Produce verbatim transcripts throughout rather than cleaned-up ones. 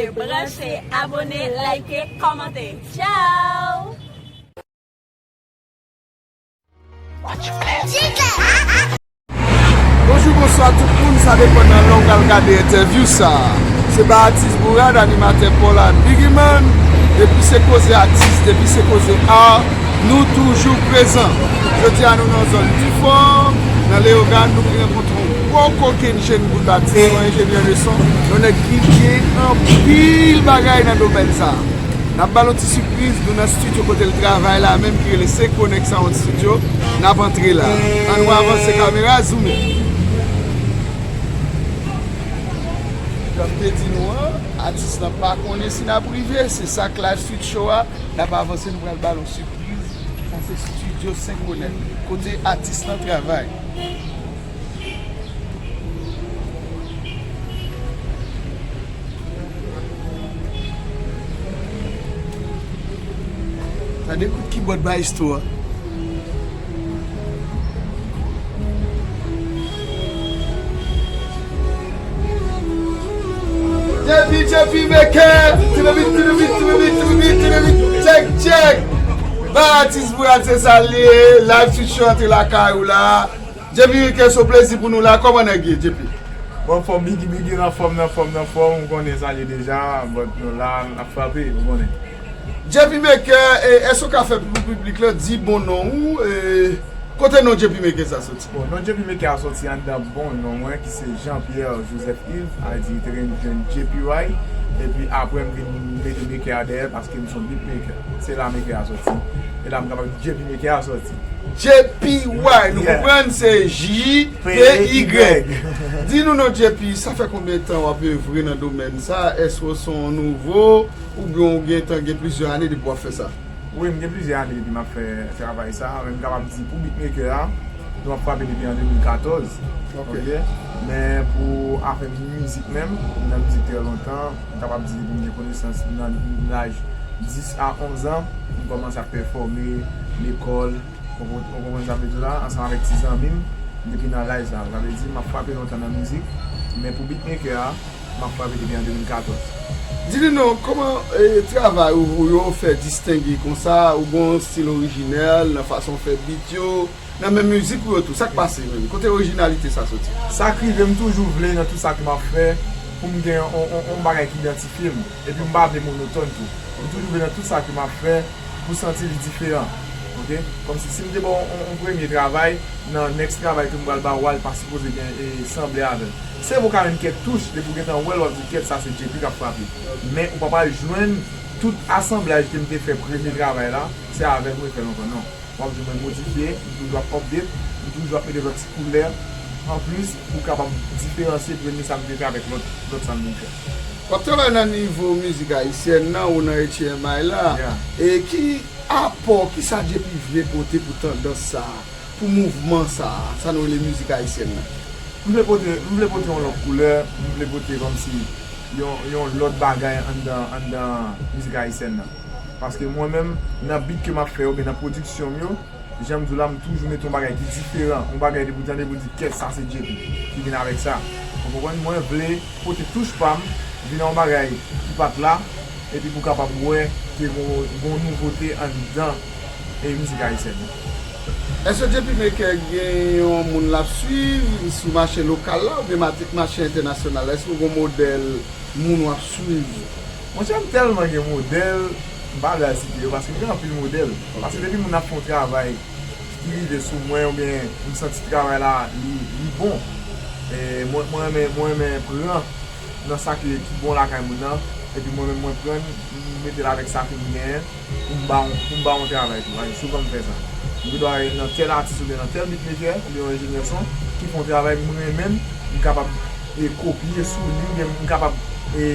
Branche, abone, like, kòmante. Tchao! Bonjou, bonswa tout moun, sa depann nan lè w pral gade entèvyou sa a. Se pa atis Bourad, animatè Paul a Biggie Man. Depi se koze atis, depi se koze art, nou toujou prezan. Jodi a nou nan zòn Difò, nan Leyogàn, nou vin rankontre yon gwo kokenn jèn bout atis, yon enjenyè de son, yon nèg ki gen anpil bagay nan domèn sa a. N ap ba l yon ti sipriz, nou nan estidyo kote l travay la menm ki rele Sekonèk Sound Studio. N ap antre la. Ann nou avanse kamera, zoome. Jan m te di nou an, atis lan pa konnen si n ap rive, se sa k Live Street Show a. N ap avanse, nou pral ba l yon sipriz. Sa se estidyo Sekonèk, kote atis lan travay. Tande kout kibòd maestro a. J P, J P Maker, to the beat, to the beat, to the beat, to the beat, to the beat, check, check. Ba atis Bourad, se sa l ye, Live Street Show antre lakay ou la. J P Maker, se yon plezi pou nou la, kòman nèg ye, J P? Bon, anfòm, Biggie, Biggie, anfòm, anfòm, anfòm, ou konnen sa l ye deja, but nou la, n ap frape, ou konnen. J P Maker, e, èske w ka fè pou piblik la di bon non ou, e, kote non J P Maker sa soti? Bon, non J P Maker a soti anndan bon non mwen ki se Jean Pierre Joseph Yves, a di te gen J P Y, epi apre m vin mete Maker a dèyè paske m se yon beat maker. Se la Maker a soti. E la m kapab di J P Maker a soti. J P Y, nou konprann se J P Y. Di nou non J P, sa fè konbyen tan w ap evre nan domèn sa? Èske w se yon nouvo? Oubyen w gentan gen plizyè ane depi w ap fè sa? Wi, m gen plizyè ane depi m ap fè travay sa. Men m kapab di pou beat maker a, nou ap frape depi an de mil katòz. Ok. Ok? Men pou afè mizik menm, m nan mizik trè lontan. M kapab di depi m gen konesans nan laj dis a onz an, m kòmanse ap pèfòme, lekòl, ou konprann sa m vle di w la, ansanm avèk ti zanmi m, depi nan laj sa. Sa vle di, m ap frape lontan nan mizik, men pou beat maker a, m ap frape depi an de mil katòz. Di nou non, kòman, e, travay ou yo fè distenge konsa, ou gen yon stil orijinèl nan fason w fè beat yo, nan menm mizik ou yo tou, sa k pase menm? Kote orijinalite sa soti? Sa k rive, m toujou vle nan tout sa ke m ap fè, pou m gen yon, yon, yon bagay ki idantifye m, epi m pa vle monotòn tou. M toujou vle nan tout sa ke m ap fè, pou santi li diferan. Ok? Kòmsi si m te ba w yon, yon, yon premye travay, nan next travay ke m pral ba w a, li pa sipoze gen, e, sanble avè l. Se vre w ka jwenn kèk touch, depi w gentan wè l, w ap di, "Kèt, sa se J P k ap frape." Men ou pa pral jwenn tout asanblaj ke m te fè premye travay la, se avè l mwen fè l ankò, non. W ap jwenn mwen modifye, m toujou ap update, m toujou ap mete lòt ti koulè anplis pou kapab diferansye premye sa m te fè avèk lòt, lòt sa m vin fè. W ap travay nan nivo mizik ayisyèn nan ou nan H M I la. Yeah. E ki apò, ki sa J P vle pote pou tandans sa a, pou mouvman sa a, sa nou rele mizik ayisyèn nan? M vle pote, m vle pote yon lòt koulè, m vle pote kòmsi yon, yon lòt bagay anndan, anndan mizik ayisyèn nan. Paske mwen menm, nan beat ke m ap fè yo, oubyen nan pwodiksyon m yo, jan m di w la, m toujou mete yon bagay ki diferan, yon bagay depi w tande pou w di, "Kèt, sa se J P ki vin avèk sa." Ou konprann? Mwen vle pote touch pa m, vin nan yon bagay ki pa t la, epi pou w kapab wè ke gon, gon nouvote anndan, e, mizik ayisyèn nan. Èske J P Maker gen yon moun l ap swiv sou mache lokal la oubyen mate-, mache entènasyonal la? Èske w gon modèl moun w ap swiv? Monchè, m tèlman gen modèl, m pa vle al site yo, paske m gen anpil modèl. Paske depi moun ap fè yon travay ki rive sou mwen, oubyen m santi travay la, li, li bon, e, mwen, mwen renmen, mwen renmen pran nan sa ki, ki bon lakay moun nan, epi mwen menm mwen pran l, m mete l avèk sa ke m genyen, pou m ba yon, pou m ba yon travay tou. Paske souvan m fè sa. M gen dwa nan tèl atis oubyen nan tèl beatmaker oubyen yon enjenyè son ki fè yon travay m renmen l, m kapab, e, kopye sou li oubyen m kapab, e,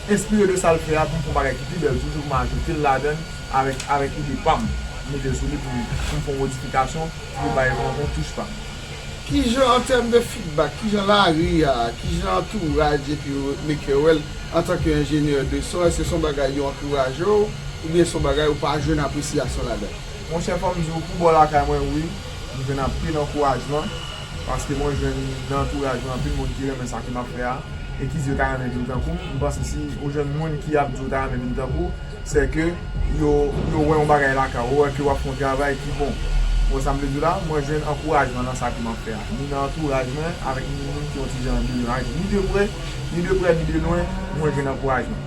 enspire de sa l fè a pou m fè yon bagay ki pi bèl toujou, pou m ajoute l ladan l avèk, avèk ide pa m. M mete l sou li pou m, pou m fè yon modifikasyon, pou m bay yon, yon touch pa m. Kijan, an tèm de feedback, kijan lari a, kijan antouraj epi Maker wè l antanke enjenyè de son, èske se yon bagay yo ankouraje w, oubyen se yon bagay ou pa jwenn apresyasyon ladan l? Monchè, fò m di w, pou bò lakay mwen, wi, m jwenn anpil ankourajman, paske mwen jwenn nan antouraj mwen anpil moun ki renmen sa ke m ap fè a, e ki di yo ta renmen vin tankou m, m panse si ou jwenn moun ki ap di w ta renmen vin tankou w, se ke yo, yo wè yon bagay lakay ou, yo wè ke w ap fè yon travay ki bon. Ou wè sa m vle di w la? Mwen jwenn ankourajman nan sa ke m ap fè a. Ni nan antouraj mwen, avèk ni moun ki yon ti jan de lwen, ni de pre, ni de pre, ni de lwen, mwen jwenn ankourajman.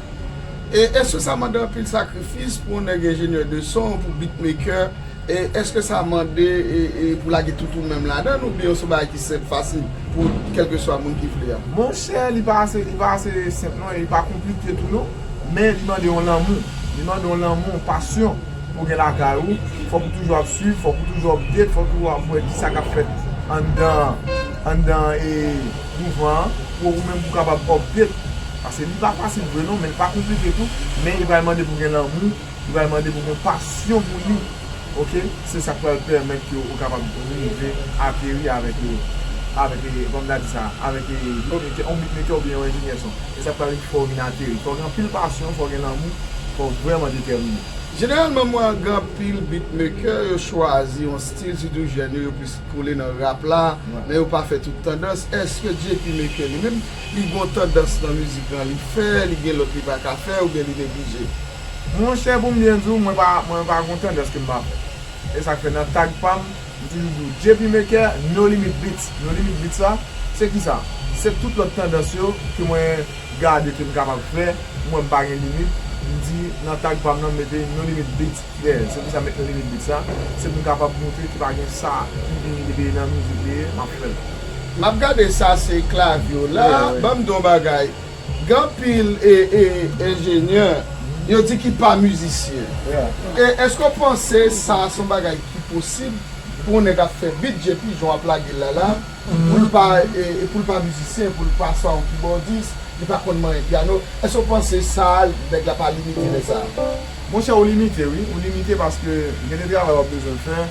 E èske sa mande anpil sakrifis pou yon nèg enjenyè de son, pou beatmaker? E èske sa mande e, e pou lage tout ou menm ladan l, oubyen se yon bagay ki senp, fasil pou kèlkeswa moun ki vle a? Monchè, li pa ase, li pa ase senp non, e li pa konplike tou non, men li mande yon lanmou. Li mande yon lanmou, yon pasyon pou w gen lakay ou. Fòk ou toujou ap swiv, fòk ou toujou update, fòk ou toujou ap wè kisa k ap fèt anndan, anndan e, mouvman an, pou ou menm pou w kapab update. Paske li pa fasil vre non, men li pa konplike tou, men li pral mande pou w gen lanmou, li pral mande pou w gen pasyon pou li. Oke? Se sa k pral pèmèt ke ou kapab rive ateri avèk, avèk, kòm ta di sa, avèk yon beatmaker oubyen yon enjenyè son. Se sa k pral fè w vin ateri. Fò w gen anpil pasyon, fò w gen lanmou, fò w vrèman detèmine. Jeneralman, m wè gen anpil beatmaker, yo chwazi yon stil, sitou jèn yo, yo plis kole nan rap la, men yo pa fè tout tandans. Èske J P Maker li menm, li gen yon tandans nan mizik lan li fè, li gen lòt li pa ka fè, oubyen li neglije? Monchè, pou m byen di w, mwen pa, mwen pa gen yon tandans ke m pa fè. E sa k fè nan tag pa m, m toujou di w, J P Maker, No Limit Beats. No Limit Beats la, se kisa? Se tout lòt tandans yo ke mwen gade ke m kapab fè, m wè m pa gen limit, m di nan tag pa m nan m mete No Limit Beats dèyè l. Se pou sa m met No Limit Beats la, se pou m kapab montre ke pa gen sa ki vini depi nan mizik li ye, m ap fè l. M ap gade sa se klavye w la, ban m di w yon bagay, gen anpil e, e, enjenyè, yo di ki pa mizisyen. E èske w panse sa se yon bagay ki posib pou yon nèg ap fè beat J P jan w ap lage l la la, pou l pa, e, e pou l pa mizisyen, pou l pa swa yon kibòdis, li pa konn manyen pyano. Èske w panse sa, nèg la pa limite lè sa a? Monchè, ou limite, wi. Ou limite paske gen de travay w ap bezwen fè,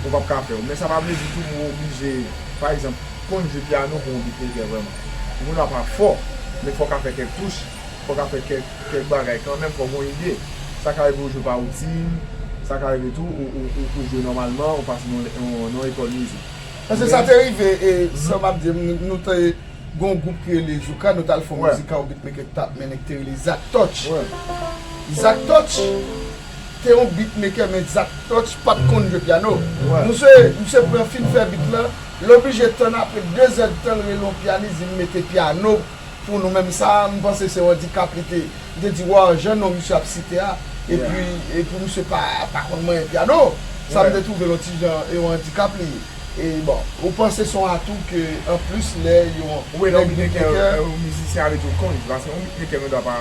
ou p ap ka fè yo. Men sa pa vle di tou ou oblije, pa egzanp, konn jwe pyano pou w yon beatmaker vrèman. Ou konn w ap fò, men fò w ka fè kèk touch, fò w ka fè kèk, kèk bagay kanmenm, fò w gen yon ide. Sa ka rive ou jwe pa woutin, sa ka rive tou ou, ou, ou, ou jwe nòmalman, ou pase nan yon, nan yon lekòl mizik. Paske sa te rive, e, sa m ap di, nou, nou te gen yon gwoup ki rele Zouka, nou t al fè yon mizik a yon beatmaker ki t ap mennen ki te rele Zak Touch. Zak Touch te yon beatmaker, men Zak Touch pa t konn jwe pyano. Misye, misye pran fin fè beat lan, l oblije tann apre de zè d tan l rele yon pyanis, di m mete pyano pou nou, menm sa, m panse se yon andikap li te, li te di, waw, jan non misye ap site a, epi, epi misye pa, pa konn manyen pyano, sa m te twouve l yon ti jan, e yon andikap li ye. E bon, ou panse se yon atou ke, anplis, lè yon, wi, lè yon beatmaker, yon mizisyen ale tou konn, paske yon beatmaker gendwa pa,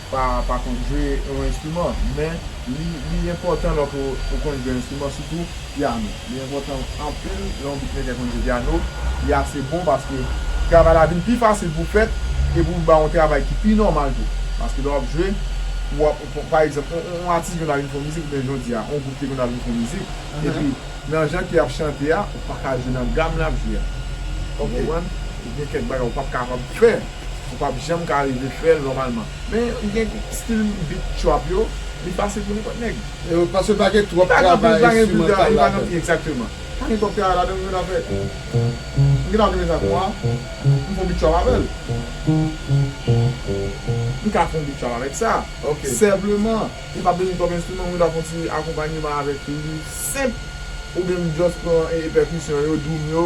pa, pa konn jwe yon enstriman, men li, li enpòtan lè ou, ou konn jwe enstriman, sitou pyano. Li enpòtan anpil lè yon beatmaker konn jwe pyano, li ase bon paske travay la vin pi fasil pou fèt e pou ba yon travay ki pi nòmal tou. Paske lè w ap jwe, w ap, pa egzanp, yon, yon, yon atis gendwa vin fè yon mizik, oubyen jodi a, yon gwoup te gendwa vin fè yon mizik, epi nan jan ke y ap chante a, ou pa ka jwe nan gam l ap jwe a. Ou konprann? Ou gen kèk bagay ou p ap kapab fè, ou p ap janm ka rive fè l nòmalman. Men, gen stil beat trap yo, li fasil pou nenpòt nèg. E paske pa gen twòp travay enstrimantal ladan. Egzakteman. Pa gen twòp travay ladan, m gentan fè. M gentan fè sa pou mwen. M fè yon beat trap avè l. M ka fè yon beat trap avèk sa. Senpleman, li pa bezwen twòp enstriman, m gentan fè yon ti akonpanyeman avèk li senp. Oubyen m just pran e, e pèkisyon yo, drum yo,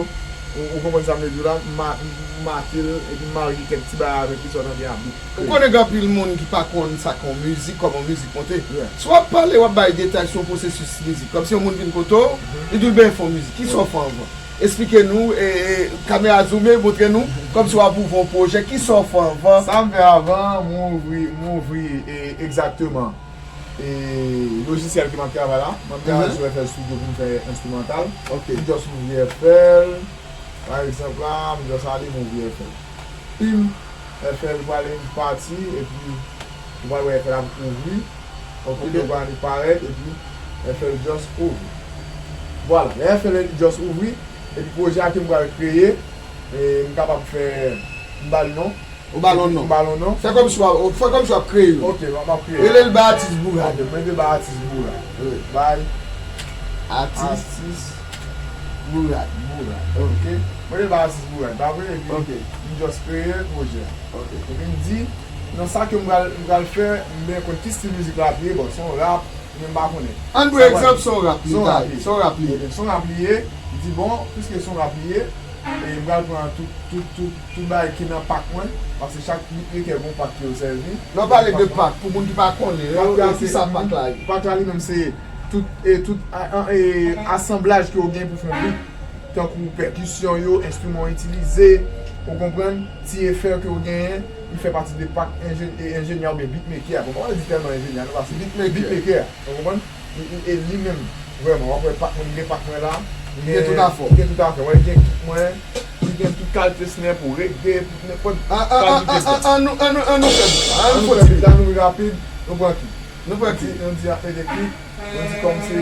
ou, ou konprann sa m vle di w la, m ma-, m make l, epi m marye kèk ti bagay avèk li, sa w tande a beat. Ou konnen gen anpil moun ki pa konn sa k yon mizik, kòman yon mizik monte. Si w ap pale, w ap bay detay sou yon pwosesis mizik. Kòmsi yon moun vin kote w, li di w l bezwen fè yon mizik. Kisa w fè anvan? Esplike nou, e, e, kamera zoome, montre nou, kòmsi w ap ouvri yon pwojè. Kisa w fè anvan? Sa m fè avan, m ouvri, m ouvri, e, egzakteman. E, lojisyèl ke m ap travay la, m ap travay sou F L Studio pou m fè enstrimantal. M just ouvri F L, pa egzanp la, m just ale, m ouvri F L. Pim, F L pral pati, epi ou pral wè F L ap ouvri. Ok, nou pral parèt, epi F L just ouvri. Vwala, lè F L just ouvri, epi pwojè a ke m pral kreye, e, m kapab fè, m ba l non. Ou ba l yon non. M ba l yon non. Fè kòmsi w ap, fè kòmsi w ap kreye youn. Ok, m ap, m ap kreye. Rele l Bay Atis Boura. Ok, mwen rele Bay Atis Boura. Wi. Bay Atis. Atis. Bourad. Bourad, ok. Mwen te ba atis Bourad, pa vre, epi m just kreye pwojè a. Ok. Epi m di, nan sa ke m pral, m pral fè, m byen konn ki stil mizik la ap ye, bon, se yon rap, men m pa konnen. Ann pran egzanp, se yon rap li ta ye. Se yon rap li ye. Ok, se yon rap li ye. M di, bon, piske se yon rap li ye, e m pral pran tout, tout, tout, tout bagay ki nan pak mwen, paske chak beatmaker gen yon pak ke yo sèvi. Lè w pale de pak, pou moun ki pa konnen, e, e kisa pak la ye? Pak la li menm se tout, e, tout a, a, e, asanblaj ke w gen pou fè yon beat, tankou pèkisyon yo, enstriman w itilize, ou konprann, ti efè ke w genyen, li fè pati de pak enje-, e, enjenyè oubyen beatmaker a. Bon, m pa di tèlman enjenyè, non, paske beatmaker a, ou konprann? E, e, e li menm, vrèman, w ap wè pak mwen, m gen pak mwen la, m gen tout afè, m gen tout afè, w gen kit mwen, m gen tout kalite snare pou reggae, pou nenpòt kalite snare. An, an, an, an, an nou, an nou fè beat la, an nou fè beat la, nou rapid, nou pran kit. Nou pran kit. Nou di, nou di n ap mete kit, nou di kòm se,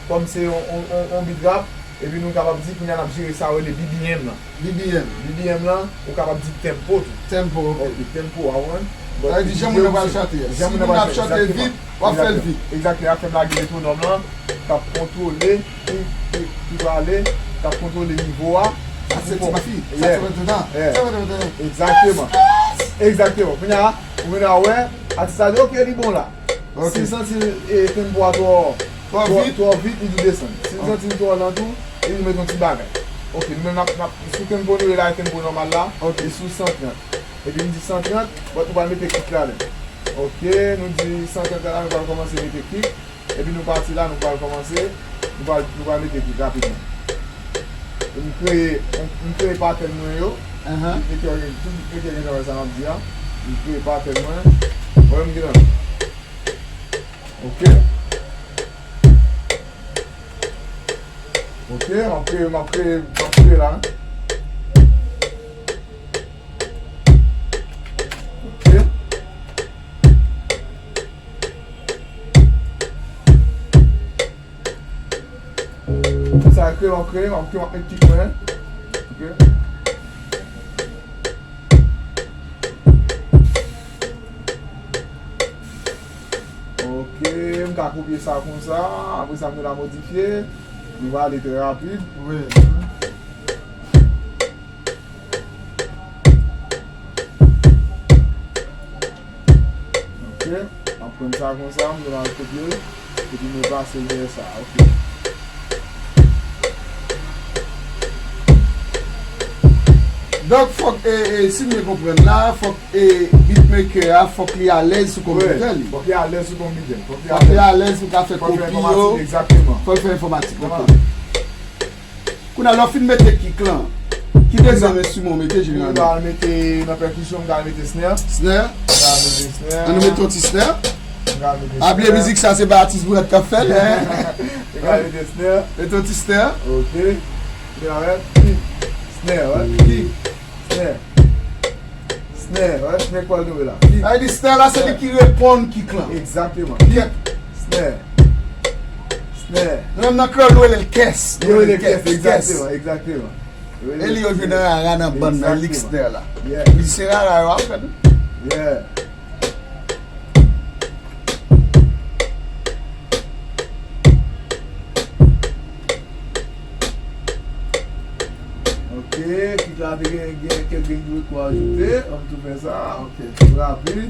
kòm se on, on, on, on beat rap, epi nou kapab di kounye a n ap jere sa yo rele B B M nan. B B M. B B M lan, ou kapab di tempo tou. Tempo, ok. Ok, tempo, w konprann? Sa vle di jan moun nan pral chante a. Si moun nan ap chante vit, w ap fè l vit. Egzakteman, egzakteman. Apre m lage metwonòm lan, k ap kontwole, ki, ki, ki prale, k ap kontwole nivo a. Sa se ti mafi. Sa se mwen toutan. Sa se mwen toutan. Egzakteman. Egzakteman. Kounye a, ou vin a wè, atis la di, ok, li bon la. Ok. Si l santi, e, tempo a twò, twò vit, twò vit, li tou desann. Si l santi l twò lan tou, li tou met yon ti bagay. Ok, nou menm n ap, n ap, sou tempo nou ye la, tempo nòmal la, ok, e sou san trant. Epi m di san trant, but nou pral mete kit ladan. Ok, nou di san trant la, nou pral kòmanse mete kit. Epi nou pati la, nou pral kòmanse, nou pral, nou pral mete kit rapidman. E m kreye, m, m kreye patèn mwen yo. Tout beatmaker, tout beatmaker gen jan wè sa m ap di a. M kreye patèn mwen. Mwen menm gen nan. Ok. Ok, m ap kreye, m ap kreye, m ap kreye la. Ok. Sa kreye, m ap kreye, m ap kreye, m ap met kit mwen. Ok. Ok, m ka kopye sa konsa, apre sa m vin la modifye, nou va ale trè rapid. Wi. Ok, m ap pran sa konsa, m vin al kopye l, epi m replase l dèyè sa, ok. Donk, fòk, e, e, si m byen konprann la, fòk, e, beatmaker a, fòk li alèz sou konpitè li. Fòk li alèz sou konpitè. Fòk li alèz pou ka fè kopi yo. Fòk fè enfòmatik, egzakteman. Fòk fè enfòmatik, ok. Kounye a, lè w fin mete kik lan, ki dezyèm enstriman w mete jeneralman? M ka mete nan pèkisyon, m ka mete snare. Snare? M ka mete snare. An nou mete yon ti snare? M ka mete snare. Abye mizik sa, se pa atis Bourad k ap fè l, en? M ka mete snare. Mete yon ti snare. Ok. Kounye a, wè, kik, snare, wè, kik, snare. Snare, wè, snare k pral tonbe la. Kik. Sa vle di snare la, se li ki reponn kik lan. Egzakteman. Kik, snare, snare. Nou menm nan kreyòl, nou rele l kès. Nou rele l kès, egzakteman, egzakteman. E li yo jwe nan rara nan bann nan, lick snare la. Yeah. Li se rara yo ap fè tou. Yeah. Ok, kit la te gen, gen kèk grenn ki pou ajoute, ann tou fè sa, ok, rapid.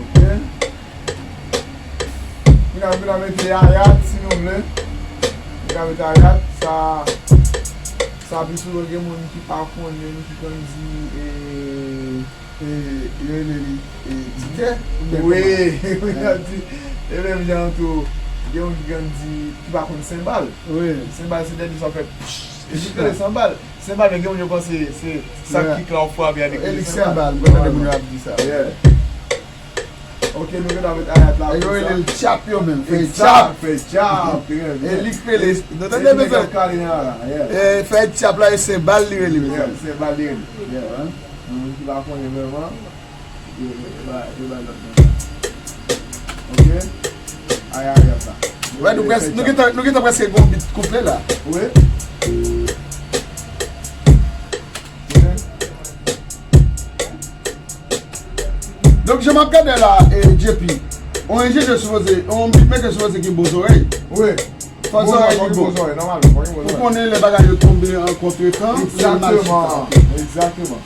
Ok. Kounye a, nou ta mete ayat, si nou vle. Nou ta mete ayat, sa, sa pi souvan gen moun ki pa konnen, ki konn di, e, e, yo rele li, e, titè, oubyen kòman? Wi, yo di, e menm jan tou, gen moun ki konn di, ki pa konn senbal. Wi. Senbal se dènye sa w fè, pch, e li k rele senbal. Senbal, men gen moun yo panse se sa kik la w frape a ki rele senbal. Elik senbal, mwen tande moun yo ap di sa. Yeah. Ok, nou gentan met ayat la. Yo rele l tchap yo menm, fè tchap. Fè tchap, trè byen. Elik rele, nou tande mesye? Kale nan la, yeah. E, fè tchap la, e senbal li rele, mesye. Yeah, senbal li rele. Yeah. Moun ki pa konnen vrèman, yo, yo, yo ba, yo ba lòt moun. Ok? Ayayay sa. Wè, nou prèske, nou gentan, nou gentan prèske gon beat kouple la. Wi. Donk, jan m ap gade la, e, J P, yon enjenyè sipoze, yon beatmaker sipoze gen bon zòrèy. Wi. Fò zòrèy li bon. Fò gen bon zòrèy, nòmalman, fò gen bon zòrèy. Ou konnen lè bagay yo tonbe an kontrekan, lè l mal chita. Egzakteman, egzakteman.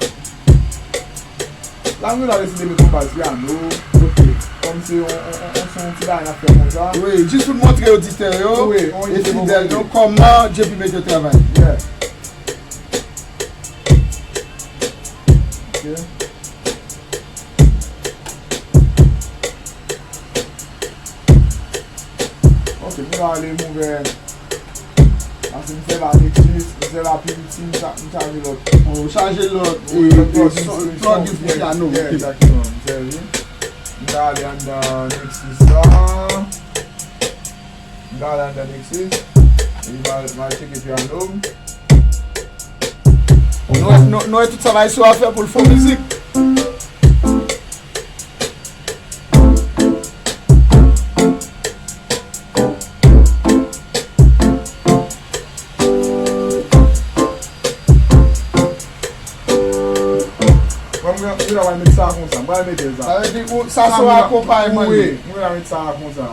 La, nou la deside met yon baz pyano. Ok. Kòm se yon, yon, yon, yon, se yon ti bagay n ap fè konsa. Wi, jis pou n montre oditè yo e fidèl nou kòman J P Maker travay. Yeah. Ok. Ok, m ka ale m ouvè. Paske m sèvi a Nexus, m sèvi a Purity, m cha-, m chaje lòt. Oh, ou chaje lòt, e, lòt e, plugins, son, plugins, plugins pou pyano, yeah, ok. Egzakteman, m sèvi. M ka ale anndan Nexus la. M ka ale anndan Nexus. Epi m al, m al tcheke pyano m. Nou wè, nou, nou wè tout sa Maestro a fè pou l fè mizik. Mwen, mwen, mwen pral mete sa konsa. Mwen pral mete sa. Sa vle di, ou, sa se yon akonpayman. Wi, mwen pral mete sa konsa.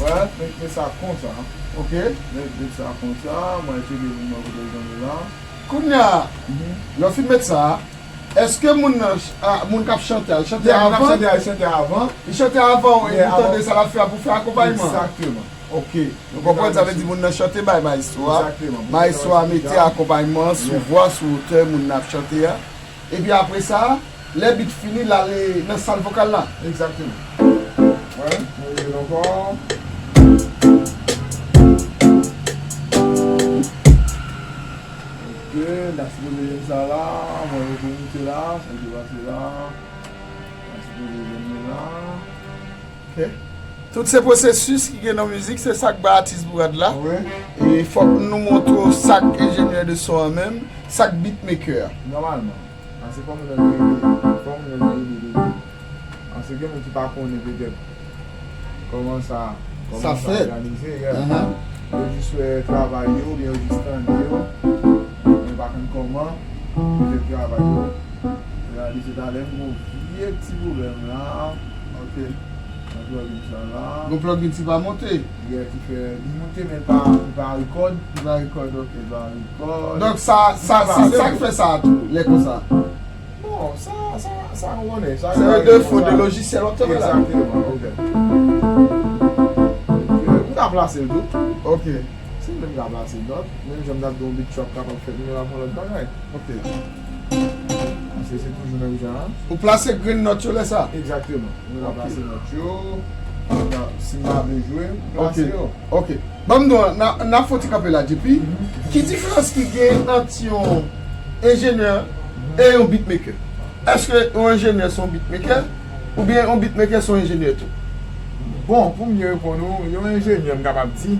Wè, met, met sa konsa. Ok. Met, met sa konsa. Mwen tcheke pou mwen kote l tonbe la. Kounye a, lè w fin met sa, èske moun nan, a, moun k ap chante a, li chante avan? Yeah, moun k ap chante a, li chante avan. Li chante avan, epi w tande sa l ap fè a pou fè akonpayman. Egzakteman. Ok. Nou konprann, sa vle di moun nan chante bay maestro a. Egzakteman. Maestro a mete akonpayman an sou vwa, sou wotè moun nan ap chante a. Epi apre sa, lè beat fini, l ale nan sal vokal la. Egzakteman. Wè, nou rive la ankò. Ok, n ta sipoze jwenn sa la, mwen rekonekte la, sa ki pase la. N ta sipoze jwenn li la. Ok. Tout se pwosesis ki gen nan mizik, se sa k bay atis bourad la. Wi. E fòk nou montre w sa k enjenyè de son an menm, sa k beatmaker a. Nòmalman. Paske fò moun nan gen ide. Fò moun nan gen ide de li. Paske gen moun ki pa konnen petèt kòman sa, kòman sa òganize, yeah. Yo jis wè travay yo, oubyen yo jis tande yo, men yo pa konn kòman yo fè travay yo. Realize talè m gon vye ti pwoblèm la. Ok. Nan plugin sa la. Gon plugin ki pa monte. Yeah, ki fè li monte, men li pa, li pa record. Li pa record, ok. Li pa record. Donk sa, sa, se sa k fè sa tou, lè konsa. Bon, sa, sa, sa ou konnen, sa se yon defo de lojisyèl w ap travay la. Egzakteman, ok. Ok, m ka plase l tou. Ok. Si m vle m ka plase l, donk, menm jan m t ap di w yon beat trap kapab fèt, men l ap yon lòt bagay. Ok. Paske se toujou menm jan an. Ou plase grenn nòt yo lè sa? Egzakteman. Nou ka plase nòt yo. Si m pa vle jwe, m plase yo. Ok. Ban m di w, n a, n a fè yon ti kanpe la, J P. Ki diferans ki gen ant yon enjenyè e yon beatmaker? Èske yon enjenyè se yon beatmaker? Oubyen yon beatmaker se yon enjenyè tou? Bon, pou m byen reponn ou, yon enjenyè, m kapab di,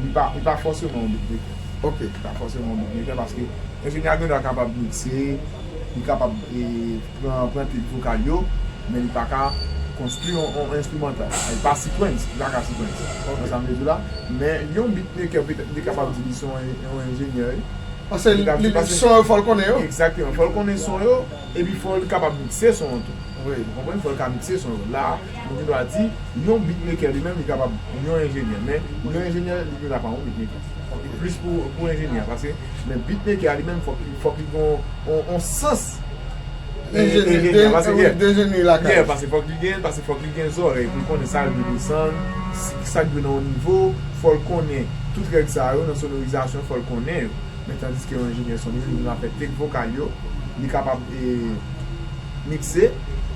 li pa, li pa fòseman yon beatmaker. Ok. Li pa fòseman yon beatmaker paske enjenyè a gendwa kapab mikse, li kapab, e, pran, pran trik vokal yo, men li pa ka konstwi yon, yon enstrimantal. Li pa sequence, li pa ka sequence. Ok. Konprann sa m vle di w la? Men yon beatmaker, petèt, li kapab di li se yon, yon enjenyè, wi. Paske li, li, son yo, fò l konnen yo. Egzakteman. Fò l konnen son yo, epi fò l kapab mikse son an tou. Wi. Ou konprann? Fò l ka mikse son yo. La, nou gen dwa di, yon beatmaker li menm, li kapab yon enjenyè. Men yon enjenyè, li gendwa pa yon beatmaker. Li plis pou, pou enjenyè. Paske, men beatmaker a li menm, fòk, fòk li gen yon, yon, yon sans enjenyè, paske, yeah, paske fòk li gen, paske fòk li gen zòrèy pou l konnen sa l dwe desann, si, sa k dwe nan yon nivo, fò l konnen tout règ sa yo, nan sonorizasyon, fò l konnen yo. Men tandiske yon enjenyè son, li, li gendwa fè trik vokal yo, li kapab, e, mikse,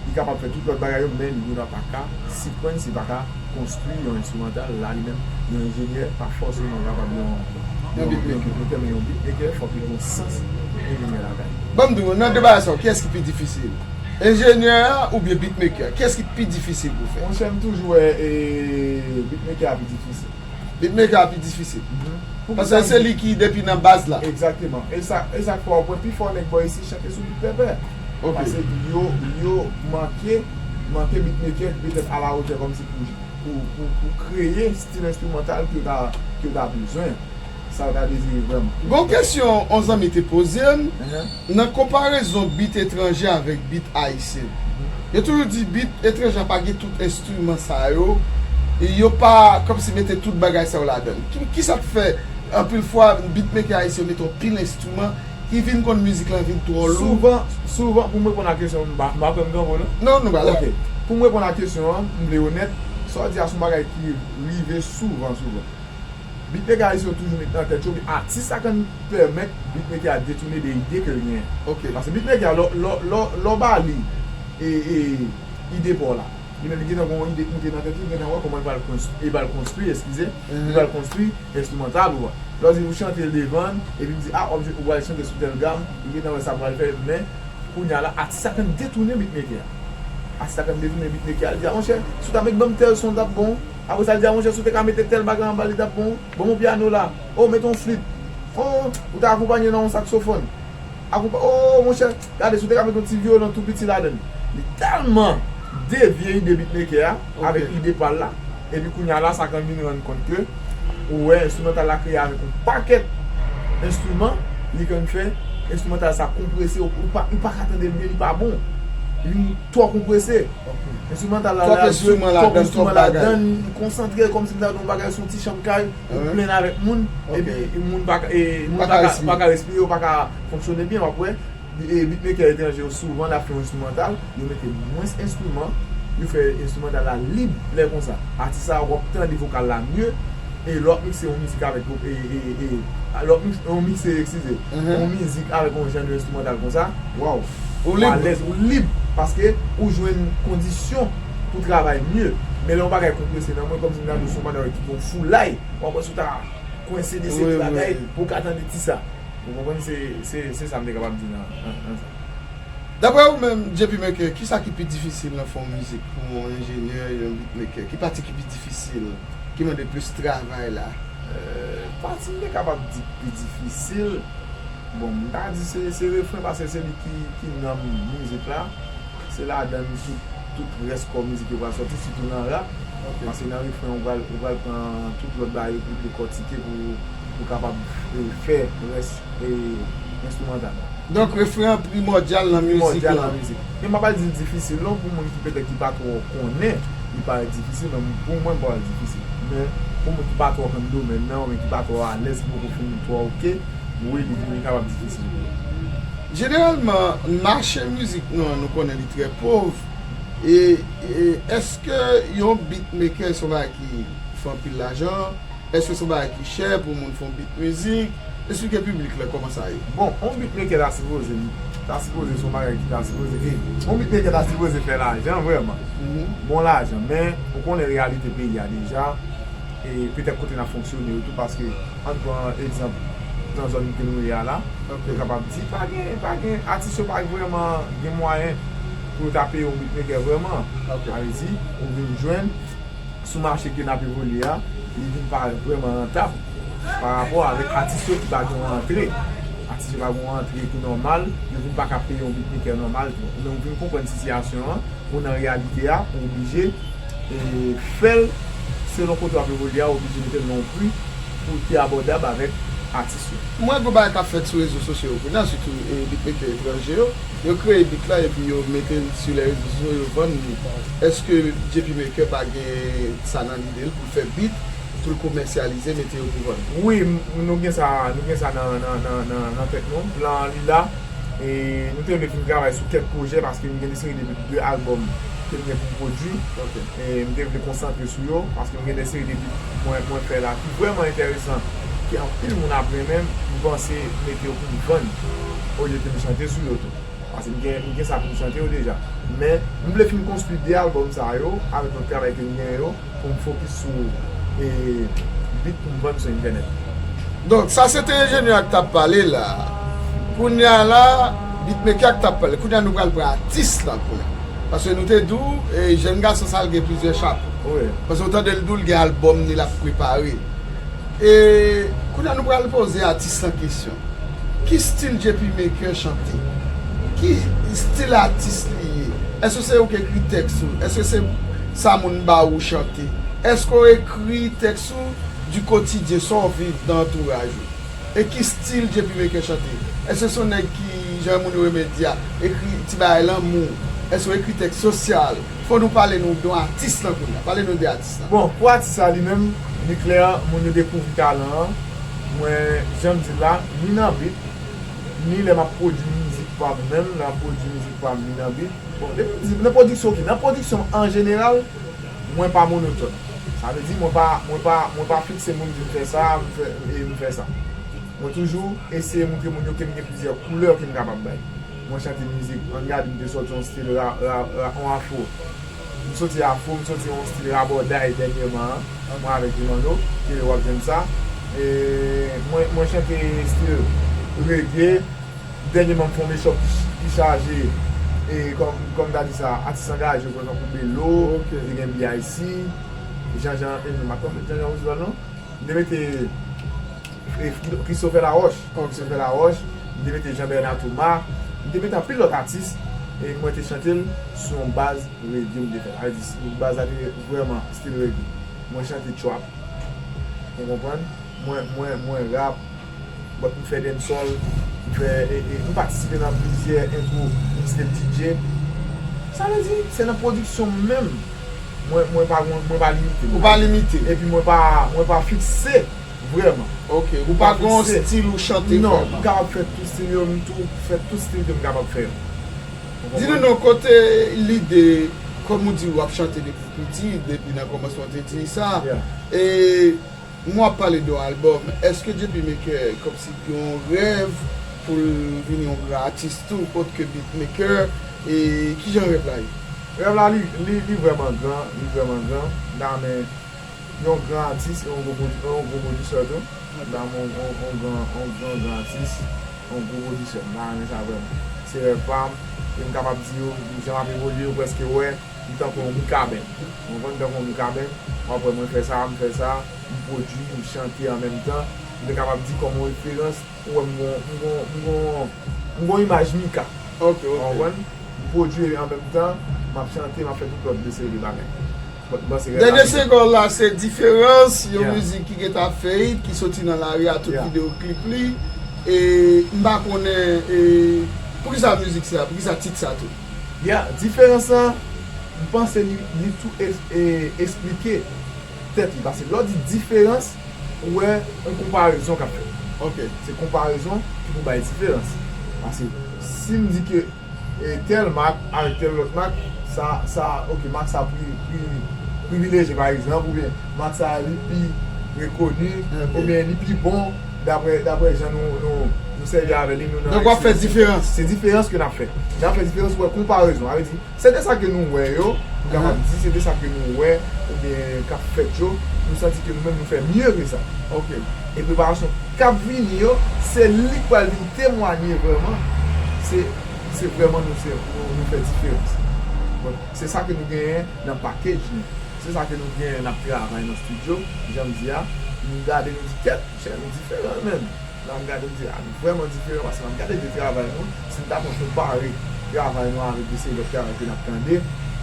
li kapab fè tout lòt bagay yo, men li gendwa pa ka sequence, li pa ka konstwi yon enstrimantal. La, li menm, yon enjenyè pa fòseman kapab yon, yon, yon beatmaker, men yon beatmaker, fòk li gen sans enjenyè lakay li. Ban m di w, nan de bagay sa yo, kiyès ki pi difisil? Enjenyè a oubyen beatmaker? Kiyès ki pi difisil pou fè? Monchè, m toujou wè, e, beatmaker a pi difisil. Beatmaker a pi difisil. Mhm. Paske se li ki depi nan baz la. Egzakteman. E sa, e sa k fè w wè pifò nèg bò isit chante sou beat pèpè. Ok. Paske yo, yo manke, manke beatmaker ki petèt alawotè kòmsi pou, pou, pou, pou kreye stil enstrimantal ke yo ta, ke yo ta bezwen. sa w ta dezire vrèman. Gon kesyon yon zanmi te poze m, nan konparezon bit etranje avèk bit ayisyen. Yo toujou di bit etranje pa gen tout enstriman sa yo, e yo pa kòmsi mete tout bagay sa yo ladan l. Ki, ki sa k fè anpil fwa beatmaker ayisyen yo mete yon pil enstriman ki vin konn mizik lan vin twò lou? Souvan, souvan, pou m reponn a kesyon, m pa, m pa kwè m gen vo, non? Non, nou pa la. Ok. Pou m reponn a kesyon an, m vle onèt, sa w di a se yon bagay ki rive souvan, souvan. Beatmaker ayisyen yo toujou met nan tèt yo, men atis la konn pèmèt beatmaker a detounen de ide ke l genyen. Ok. Paske beatmaker a, lè, lè, lè, lè w ba li e, e, ide pa w la, li menm li gentan gen yon ide k moute nan tèt li, li gentan wè kòman l pral konstwi, li pral konstwi, eskize, li pral konstwi enstrimantal ou a. Lè w di ou chante l devan l, epi l di, a, w ap jwe, ou pral chante sou tèl gam, li gentan wè sa pral fè, men kounye a la, atis la konn detounen beatmaker a. Atis la konn detounen beatmaker a, li di, a, monchè, si w ta met ban m tèl son, l t ap bon. Apre sa, l di, a, monchè, si w te ka mete tèl bagay anba li, l t ap bon. Ban m yon pyano la. O, mete yon flit. O, ou ta akonpanye nan yon saksofòn. Akonpa-, o, monchè, gade, si w te ka mete yon ti vyolon tou piti ladan l. Li tèlman devye ide beatmaker a avèk ide pa l la. Epi kounye a la, sa konn vin rann kont ke ou wè enstrimantal la kreye avèk yon pakèt enstriman, li konn fè enstrimantal sa konprese, ou, ou pa, ou pa ka tande l byen, li pa bon. Li twò konprese. Enstrimantal la, twòp enstriman ladan, twòp bagay. Li konsantre kòmsi m ta di yon bagay sou ti chanm kay, ou plen avèk moun, epi moun pa ka, e, moun pa ka, pa ka respire, ou pa ka fonksyone byen, w ap wè. E, beatmaker etranje yo souvan l ap fè yon enstrimantal, yo mete mwens enstriman, yo fè enstrimantal la lib lè konsa. Atis la, w ap tande vokal la mye, e lè w ap mikse yon mizik avèk, e, e, e, lè w ap mikse, yon mikse, eskize, yon mizik avèk yon jan de enstrimantal konsa, waw, ou alèz, ou lib, paske ou jwenn kondisyon pou travay mye. Men lè yon bagay konprese nan mwen, kòmsi m ta di w se yon bagay ki gon foulay, w ap wè si w ta kwense de seri bagay pou w ka tande ti sa. Ou konprann? Se, se, se sa m te kapab di nan, nan, nan sa. Daprè ou menm, J P Maker, kisa ki pi difisil nan fè yon mizik pou yon enjenyè, yon beatmaker? Ki pati ki pi difisil, ki mande plis travay la? Euh, pati m te kapab di ki pi difisil, bon, m ta di se, se refren, paske se li ki, ki nanm mizik la. Se ladan l tout, tout rès kò mizik yo pral sòti, sitou nan rap. Paske nan refren, ou pral, ou pral pran tout lòt bagay yo pou dekòtike pou, pou kapab, e, fè rès, e, enstrimantal la. Donk, refren an primòdyal nan mizik lan. Primòdyal nan mizik. Men m pa pral di l difisil non, pou moun ki petèt ki pa twò konnen, li parèt difisil, men pou mwen, m pa wè l difisil. Men pou moun ki pa twò konn domèn nan, oubyen ki pa twò alèz, ki poko fin twò oke, wi, li, li kapab difisil pou yo. Jeneralman, mache mizik nou an, nou konnen li trè pòv. E, e èske yon beatmaker se yon bagay ki fè anpil lajan? Èske se yon bagay ki chè pou moun fè yon beat mizik? Esplike piblik la kòman sa ye. Bon, yon beatmaker ta sipoze, ta sipoze se yon bagay ki ta sipoze, e, yon beatmaker ta sipoze fè lajan vrèman. Bon lajan, men ou konnen reyalite peyi a deja, e petèt kote n ap fonksyone yo tou, paske ann pran egzanp nan zòn ke nou ye a la, nou kapab di pa gen, pa gen, atis yo pa vrèman gen mwayen pou yo ta peye yon beatmaker vrèman. Sa vle di, ou vin jwenn sou mache ke n ap evolye a, li vin pa vrèman rantab pa rapò avèk atis yo ki pa gen yon rantre. Atis yo pa gen yon rantre ki nòmal, yo vin pa ka peye yon beatmaker nòmal. Men ou vin konprann sitiyasyon an, ou nan reyalite a, ou oblije, e, fè l selon kote w ap evolye a, ou oblije mete l nan yon pri pou l pi abòdab avèk atis yo. M wè gon bagay k ap fèt sou rezo sosyo yo kounye a, sitou, e, beatmaker etranje yo. Yo kreye beat la epi yo mete l sou lè rezo sosyo, yo vann li. Èske J P Maker pa gen sa nan lide l pou l fè beat, pou l komèsyalize, mete yo pou vann? Wi, m-, nou gen sa, nou gen sa nan, nan, nan, nan, nan tèt nou. Plan an li la. E nou te vle fin travay sou kèk pwojè paske m gen de seri de, de albòm ke m gen pou m pwodui. E m te vle konsantre sou yo, paske m gen de seri de beat mwen, mwen fè la ki vrèman enteresan, ke anpil moun ap renmen, m panse mete yo pou m vann, olye ke m chante sou yo tou. Paske m gen, m gen sa pou m chante yo deja. Men, m vle fin konstwi de albòm sa yo, avèk lòt travay ke m genyen yo, pou m fokis sou, e, beat pou m vann sou entènèt. Donk, sa se te enjenyè a k t ap pale la. Kounye a la, beatmaker a k t ap pale. Kounye a nou pral pran atis lan kounye a. Paske nou te di w, e, jèn gason sa l gen plizyè chapo. Wi. Paske w tande l di w l gen albòm ni l ap prepare. E kounye a nou pral poze atis lan kesyon. Ki stil J P Maker chante? Ki stil atis li ye? Èske se ou ki ekri tèks ou? Èske se sa moun ba ou chante? Èske w ekri tèks ou? Du quotidien, sa w viv nan antouraj ou? E ki stil J P Maker chante? Èske se yon nèg ki, jan moun yo renmen di a, ekri ti bagay lanmou? Èske w ekri tèks sosyal? Fò nou pale nou de yon atis lan kounye a. Pale nou de atis lan. Bon, pou atis la li menm, li klè, moun yo dekouvri talan an. Mwen, jan m di l la, ni nan bit, ni lè m ap pwodui mizik pa m menm, lè m ap pwodui mizik pa m, ni nan bit. Bon, depi m di, nan pwodiksyon, ok, nan pwodiksyon an jeneral, mwen pa monotòn. Sa vle di, mwen pa, mwen pa, mwen pa fikse moun di m fè sa, m fè, e m fè sa. Mwen toujou eseye montre moun yo ke m gen plizyè koulè ke m kapab bay. Mwen chante mizik, ann gade, m te sòti yon stil ra, ra, ra, yon afro. M soti afro, m soti yon stil rabòday dènyèman an. Mwen avèk Jimano, ke w ap jwenn sa. E mwen, mwen chante stil reggae. Dènyèman, m fè yon mashup ki, ki chaje. E kòm, kòm ta di sa, atis angaje, tankou Belo, Ok. te gen B I C, Jean Jean, e, m pa konn Jean Jean Roosevelt, non? M te mete, e, Christopher Laroche. Ok. Christopher Laroche, m te mete Jean Bernard Thomas, m te mete anpil lòt atis, e mwen te chante l sou yon baz reggae m te fè. Sa vle di, baz la te vrèman stil reggae. Mwen chante trap, ou konprann? Mwen, mwen, mwen rap, but m fè dancehall, m fè, e, e, m patisipe nan plizyè entwo, m se D J. Sa vle di, se nan pwodiksyon m menm. Mwen, mwen pa, mwen, mwen pa limite. Ou pa limite. Epi mwen pa, mwen pa fikse, vrèman. Ok, ou pa gen yon stil ou chante vrèman. Non, m kapab fè tout stil yo, m tou, fè tout stil ke m kapab fè yo. Ou konprann? Di nou non, kote lide, kòm ou di, w ap chante depi piti, depi nan kòmansman w te di sa. Yeah. E, Mwen ap pale de yon albòm. Èske J P Maker kòmsi gen yon rèv pou l vin yon gran atis tou, otre ke beatmaker? E kijan rèv la ye? Rèv la, li, li, li vrèman gran, li vrèman gran. M ta renmen yon gran atis e yon gwo pwodi-, yon gwo pwodisè tou. M ta renmen yon, yon, yon gran, yon gran, gran atis, yon gwo pwodisè. M ta renmen sa vrèman. Se rèv pa m. E m kapab di yo, jan m ap evolye, yo prèske wè m tankou yon Mikaben. Ou konprann? M tankou yon Mikaben. W ap wè mwen fè sa, m fè sa, m pwodui, m chante an menm tan. M te kapab di kòm yon referans, ou wè m gon, m gon, m gon, m gon imaj Mika. Ok, ok. Ou konprann? M pwodui e an menm tan, m ap chante, m ap fè tout lòt de seri de bagay. But m panse rèv la Dènye sengòl la, se Diferans, yon Yeah. mizik ki gentan ap fè hit, ki soti nan lari a tout Yeah. videyo klip li. E m pa konnen, e, poukisa mizik sa, poukisa tit sa tou? Yeah, Diferans lan, m panse li, li tou es-, e, esplike tèt li. Paske lè w di diferans, ou wè yon konparezon k ap fèt. Ok. Se konparezon ki pou bay diferans. Paske si m di ke, e, tèl mak avèk tèl lòt mak, sa, sa, ok, mak sa pri, pri, privilejye, pa egzanp, oubyen mak sa li pi rekoni, Ok. oubyen li pi bon, daprè, daprè jan nou, nou, nou sèvi avè li, nou nan Donk, w ap fè eksperyans. diferans. Se diferans ke n ap fè. N ap fè diferans, wè, konparezon. Sa vle di, se de sa ke nou wè yo, nou kapab Ahan. di, se de sa ke nou wè, oubyen k ap fèt yo, nou santi ke nou menm nou fè mye ke sa. Ok. E preparasyon k ap vini yo, se li k pral vin temwanye vrèman, se, se vrèman nou, se, nou, nou fè diferans. Bon, se sa ke nou genyen nan package nou. Se sa ke nou genyen n ap travay nan studio, jan m di a, nou gade nou di, kèt, chè, nou diferan menm. Lè m gade, m di, a, nou vrèman diferan, paske lè m gade de travay nou, si n ta pran konpare travay nou avèk de seri lòt travay ke n ap tande,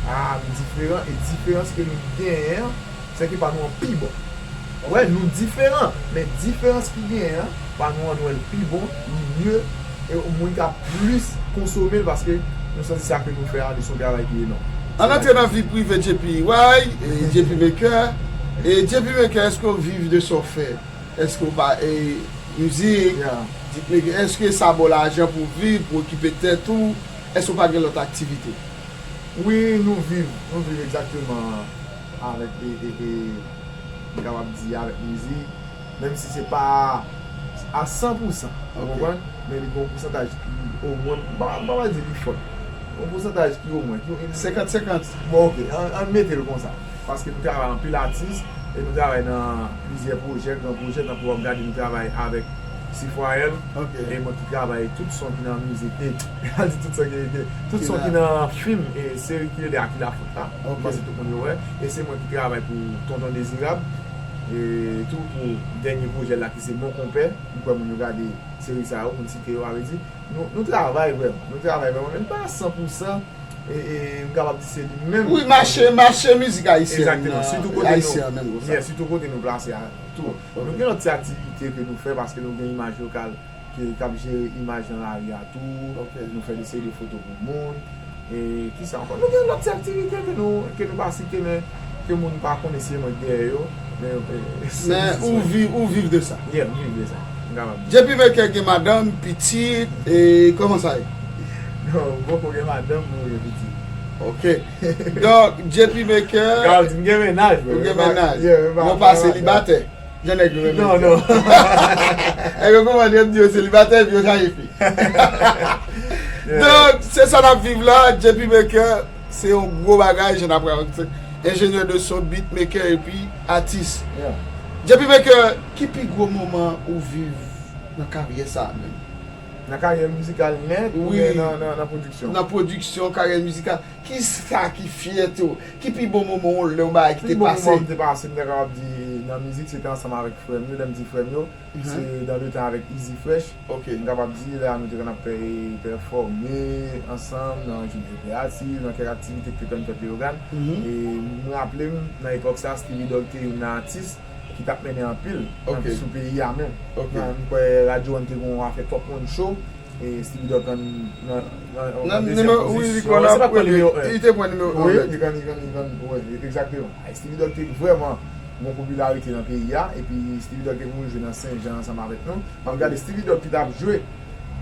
a, nou diferan, e diferans ke nou genyen an, se ke pa nou an pi bon. Wè, nou diferan, men diferans ki genyen an, pa nou an, nou wè l pi bon, li mye, e moun ka plis konsome l, paske nou santi sa ke nou fè a, li se yon travay ki enòm. Ann antre nan vi prive J P Y, e J P Maker. E J P Maker, èske w viv de sa w fè? Èske w pa, e, mizik, Yeah. di, èske sa ba w lajan pou w viv, pou w okipe tèt ou? Èske w pa gen lòt aktivite? Wi, nou viv, nou viv egzakteman avèk, e, e, e, m kapab di avèk mizik, menm si se pa a san pou san, ou Ok. konprann? Men li gen yon pousantaj ki, omwen, m pa, m pa pral di li fòt. Yon pousantaj ki omwen, ki yon Senkant senkant. Bon, ok, ann, ann mete l konsa. Paske nou travay anpil atis, e nou travay nan plizyè pwojè, gran pwojè, tankou w ap gade nou travay avèk Sifwaèl, Ok. e mwen ki travay tout son ki nan mizik, e, al di tout son ki, ki, tout Ki son nan ki nan fim, e seri ki rele A ki la fòt la. Ok. M panse tout moun yo wè. E se mwen ki travay pou Tonton Dezirab, e tou pou dènye pwojè la ki se Mon Konpè. M kwè moun yo gade seri sa yo, moun site yo, sa vle di, nou, nou travay vrèman. Nou travay vrèman, men pa san pou san. E, e, m kapab di se li menm. Wi, mache, mache mizik ayisyen nan, ayisyen an menm konsa. Yeah, sitou kote nou plase a tou. Nou gen lòt ti aktivite ke nou fè paske nou gen imaj lokal ke, k ap jere imaj nan lari a tou. Nou fè de seri de foto pou moun. E kisa ankò? Nou gen lòt ti aktivite ke nou, ke nou pa site, men ke moun pa konnen se mwen ki dèyè yo. Men, e, se Men ou viv, ou viv de sa. Yeah, m viv de sa. M kapab di. J P Maker gen madanm, pitit, e kòman sa ye? Non, m poko gen madanm, m poko gen pitit. Ok. Donk, J P Maker. Kapab di m gen mennaj, men. Ou gen mennaj? Yeah, men pa, non, pa selibatè. Jan nèg yo renmen di. Non, non. Nèg yo kòmande yo di yo selibatè, epi yo chaje fi. Donk, se sa n ap viv la, J P Maker, se yon gwo bagay, jan n ap rakonte. Enjenyè de son, beatmaker, epi atis. Yeah. J P Maker, ki pi gwo moman ou viv nan karyè sa a menm? Nan karyè mizikal nèt, oubyen nan, nan, nan pwodiksyon? Nan pwodiksyon, karyè mizikal. Ki sa ki fyète w? Ki pi bon moman w lè yon bagay ki te pase? Pi bon moman m te pase, m ta kapab di nan mizik, se te ansanm avèk frè m yo. Lè m di frè m yo, se dans le temps avèk Easy Fresh. M kapab di lè a nou te konn ap pè-, pèfòme ansanm nan jounen kreyatif, nan kèk aktivite ki te konn fèt Leyogàn. E m raple m, nan epòk sa, Steevie Dogg te youn nan atis ki t ap mennen anpil sou peyi a menm. Nan, m kwè radyo an te gen yon afè Top One Show, e Steevie Dogg nan, nan, nan, nan dezyèm pozisyon. Wi, li konn ap premye, li te pran nimewo en. Wi, li konn, li konn, li konn, wi, egzakteman. Steevie Dogg te vrèman gen yon popilarite nan peyi a, epi Steevie Dogg te vin jwe nan Sen Jan ansanm avèk nou. M ap gade Steevie Dogg ki t ap jwe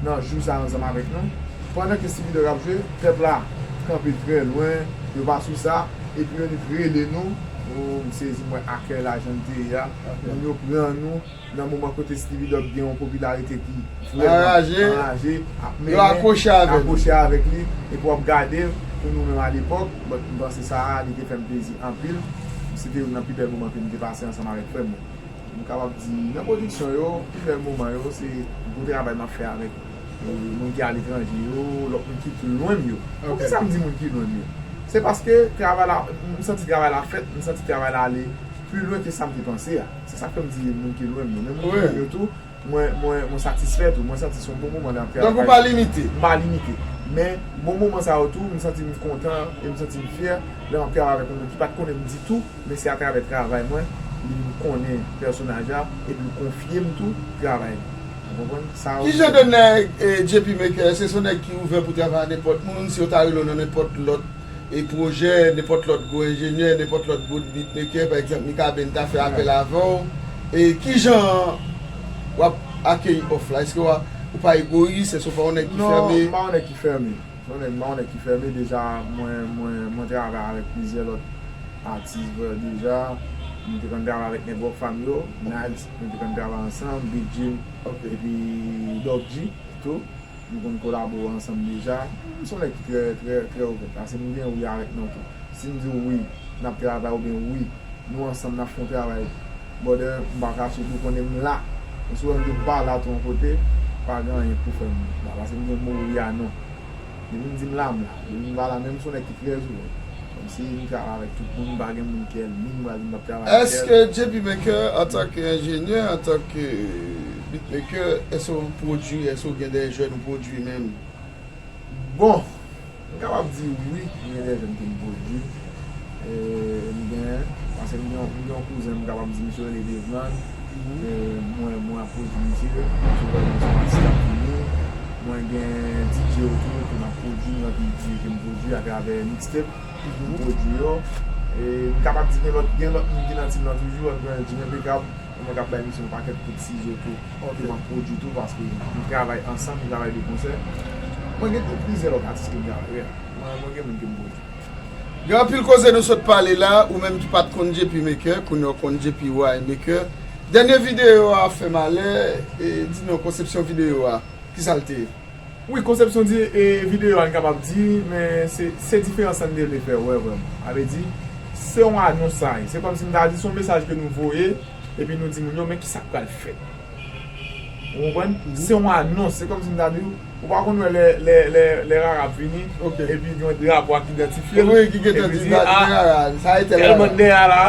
nan jou sa ansanm avèk nou. Pandan ke Steevy Dogg ap jwe, pèp la kanpe trè lwen, yo pa sou sa, epi yo nèk rele nou. O, m sezi, m wè akèy la jan l te ye a. Moun yo pran nou nan moman kote Steevy Dogg gen yon popilarite ki vrèman anraje, ap mennen, akwoche avèk li, epi w ap gade, pou nou menm alepòk, but m panse sa a, li te fè m plezi anpil. Se te youn nan pi bèl moman ke m te pase ansanm avèk frè m yo. M kapab di, nan pwodiksyon yo, pi bèl moman yo, se gwo travay m ap fè avèk, e, moun ki aletranje yo, lòt moun ki lwen m yo. Poukisa m di moun ki lwen m yo? Se paske travay la, m santi travay la fèt, m santi travay la ale pi lwen ke sa m te panse a. Se sa k fè m di moun ki lwen m yo. Men moun ki lwen m yo tou, mwen, mwen, mwen satisfè tou. Mwen santi se yon bon moman lè m ap travay. Donk, ou pa limite? M pa limite. Men, bon moman sa yo tou, m santi m kontan e m santi m fyè lè m ap travay avèk yon moun ki pa t konnen m ditou. Men se atravè travay mwen, li vin konnen pèsonaj la, epi l konfye m tou travay li. Ou konprann? Sa yo. Ki jan de nèg, eh, J P Maker? Èske se yon nèg ki ouvè pou travay ak nenpòt moun? Si yo ta rele w nan nenpòt lòt, eh, pwojè, nenpòt lòt gwo enjenyè, nenpòt lòt gwo beatmaker, pa egzanp, Mikaben ta fè apèl avè w, e ki jan w ap akeyi òf la? Èske w a, ou pa egoyis? Èske w pa yon nèg ki fèmen? Non, m pa yon nèg ki fèmen. Se yon nèg, m pa yon nèg ki fèmen. Deja, mwen, mwen, mwen travay avèk plizyè lòt atis vrè deja. Mwen te konn travay avèk nèg Rockfam yo, Nags, mwen te konn travay ansanm, Big Jim, epi Doc G tou. Nou konn kolabore ansanm deja. M se yon nèg ki trè, trè, trè ouvè. Paske m gen wi avèk non tou. Si m di w wi, n ap travay oubyen wi, nou ansanm n ap fè yon travay. Brother, m pa kache di w konnen m la. Men si w wè m di w m pa la tou yon kote, pa gen anyen pou fè m la. Paske m gen mo wi a non. Depi m di m la, m la. Depi m pa la, menm si w nèg ki trè ouvè. Kòmsi m travay avèk tout moun, m pa gen moun ki ènmi m, m pral di m p ap travay avèk tèl. Èske J P Maker, antanke enjenyè, antanke beatmaker, èske w pwodui, èske w gen de jèn ou pwodui menm? Bon, m kapab di wi, m gen de jèn ke m pwodui. E, m gen, paske m gen, m gen yon kouzen, m kapab di misye rele Devland. E, mwen, mwen ap pwodui misye, misye vrèman se yon atis k ap vini. Mwen gen D J yo tou ke m ap pwodui, m gen anpil D J ke m pwodui atravè mixtape, m pwodui yo. E, m kapab di gen lòt, gen lòt moun ki nan team nan toujou, ann pran Jimmy Impeccable. Mwen k ap bay misye yon pakèt kout sizo tou, ke m ap pwodui tou, paske nou travay ansanm, nou travay de konsè. Mwen gen tou plizyè lòt atis ke m travay, yeah. Mwen, mwen gen moun ke m pwodui. Gen anpil koze nou sot pale la, ou menm ki pa t konn J P Maker, kounye a w konn J P Y Maker. Dènye videyo a fè malè, e di nou konsepsyon videyo a, kisa l te ye? Wi, konsepsyon di, e, videyo a, n kapab di, men se, se diferans sa n te vle fè wè vrèman. Sa vle di, se yon anons sa ye. Se kòmsi m ta di, se yon mesaj ke nou voye, epi nou di moun yo, men kisa k pral fèt. Ou konprann? Se yon anons. Se kòmsi m ta di w, ou pa konn wè lè, lè, lè, lè Rara ap vini, epi gen yon drapo ak idantifye l, epi di, a, tèl bann dèyè a la,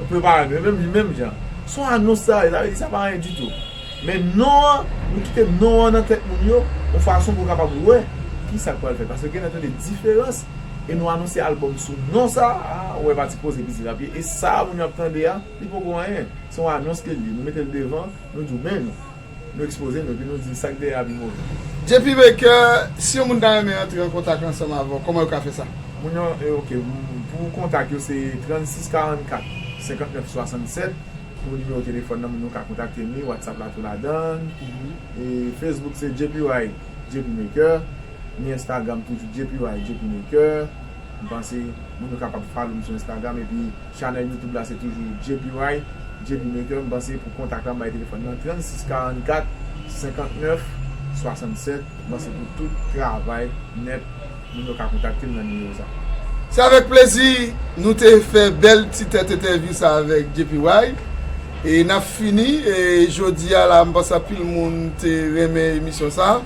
prepare nou. Menm, menm jan. Se yon anons sa ye, sa vle di sa pa anyen ditou. Men non an, nou kite non an nan tèt moun yo, yon fason pou w kapab wè kisa k pral fèt. Paske gen nan tande diferans E nou anonse albòm sou non sa a, ou wè pa ti koze piti l ap ye. E sa a moun yo ap tande a, li poko anyen. Se yon anons ke l ye. Nou mete l devan, nou di w men nou. Nou ekspoze nou, epi nou di sa k dèyè a pi move. J P Maker, si yon moun ta renmen antre an kontak ansanm avè w, kòman yo ka fè sa? Moun yo, e, ok, m- pou kontak yo se trannsis karannkat senkantnèf swasannsèt. Pou nimewo telefòn nan, moun yo ka kontakte m li, WhatsApp la tou ladan. E Facebook se J P Y, J P Maker. Ni Instagram toujou J P Y, J P Maker. M panse moun yo kapab follow m sou Instagram, epi chanèl YouTube la se toujou J P Y, J P Maker. M panse pou kontak la, m bay telefòn nan trannsis karannkat senkantnèf swasannsèt. M panse pou tout travay nèt, moun yo ka kontakte m nan nimewo sa. Se avèk plezi nou te fè bèl ti tèt entèvyou sa avèk J P Y. E n ap fini, e jodi a la, m panse anpil moun te renmen emisyon sa.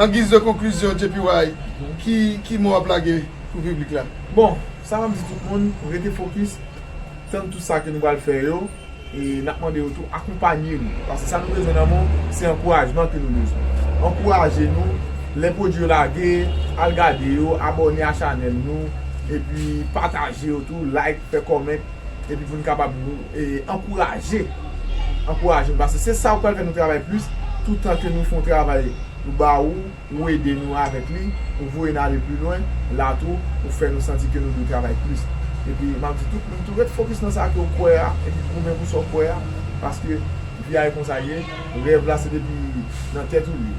An giz de konklizyon, J P Y, ki, ki mo w ap lage pou piblik la? Bon, sa m ap di tout moun, rete fokis, tann tout sa ke nou pral fè yo, e n ap mande yo tou akonpanye nou. Paske sa nou bezwen nan men w, se ankourajman ke nou bezwen. Ankouraje nou, lè pwodui yo lage, al gade yo, abòne a chanèl nou, epi pataje yo tou, like, fè comment, epi pou n kapab, e, ankouraje, ankouraje nou. Paske se sa k pral fè nou travay plis, toutan ke nou fè yon travay nou ba ou, ou ede nou avèk li, ou voye n ale pi lwen, la tou, ou fè nou santi ke nou dwe travay plis. Epi, m ap di tout moun tou, ret fokis nan sa ke w kwè a, epi goumen pou sa w kwè a, paske vi a e konsa l ye, rèv la se depi nan tèt ou li ye.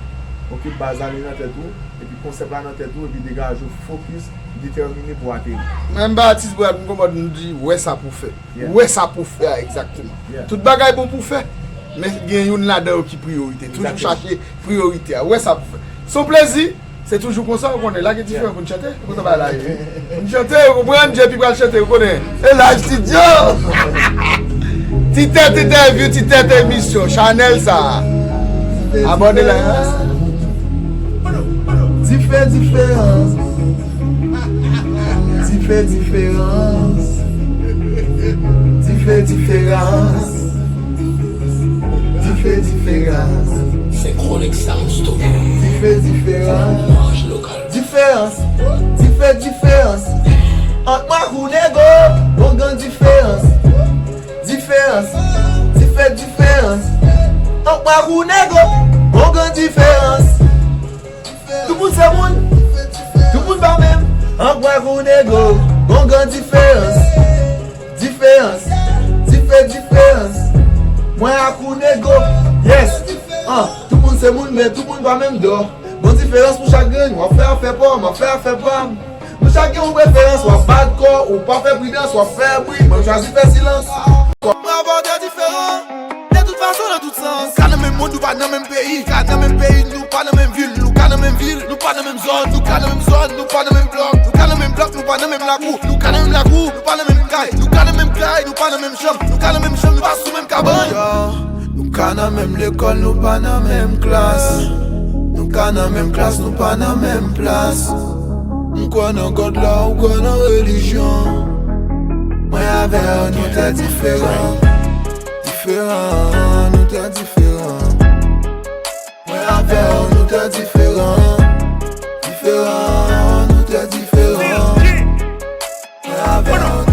Ok, baz la li nan tèt ou, epi konsèp la nan tèt ou, epi degaje w, fokis, detèmine pou w ateri. Mwen m pa atis Brad, m konprann nou di, wè sa pou fè. Ou wè sa pou fè a egzakteman. Tout bagay bon pou fè, men gen youn ladan yo ki priyorite. Toujou chache priyorite a. Ou wè sa pou fè. Se yon plezi, se toujou konsa, ou konnen. Lage diferan pou n chante. Kontan bagay la ye, wi. Pou n chante, ou konprann, J P pral chante, ou konnen. E la, estidyo! Ti tèt entèvyou, ti tèt emisyon, chanèl sa a. Abòne la. Dife diferans. Dife diferans. Dife diferans. Dife diferans. Synchronic Sound Studio. Dife diferans. Maj lokal. Diferans. Dife diferans. Ant mwen ak ou nego, gon gran diferans. Diferans. Dife diferans. Ant mwen ak ou nego, gon gran diferans. Tout moun se moun. Tout moun pa menm. An mwen ak ou nego, gon gran diferans. Diferans. Dife diferans. Mwen ak ou nego. Yes. An, tout moun se moun, men tout moun pa menm dò. Gon diferans pou chak grenn. W ap fè afè pa w, m ap fè afè pa m. Nou chak gen yon preferans, w ap bat kò, ou pa fè pridans, w ap fè bri, mwen m chwazi fè silans. Mwen avè w te diferan, de tout fason, nan tout sans. Nou ka nan menm mond, nou pa nan menm peyi, ka nan menm peyi, nou pa nan menm vil, nou ka nan menm vil, nou pa nan menm zòn, nou ka nan menm zòn, nou pa nan menm blòk, nou ka nan menm blòk, nou pa nan menm lakou, nou ka nan menm lakou, nou pa nan menm kay, nou ka nan menm kay, nou pa nan menm chanm, nou ka nan menm chanm, nou pa sou menm kabann. Nou ka nan menm lekòl, nou pa nan menm klas. Nou ka nan menm klas, nou pa nan menm plas. M kwè nan God la, ou kwè nan relijyon. Mwen avè w, nou trè diferan. Diferan, nou trè diferan. Mwen avè w, nou trè diferan. Diferan, nou trè diferan. Mwen avè w,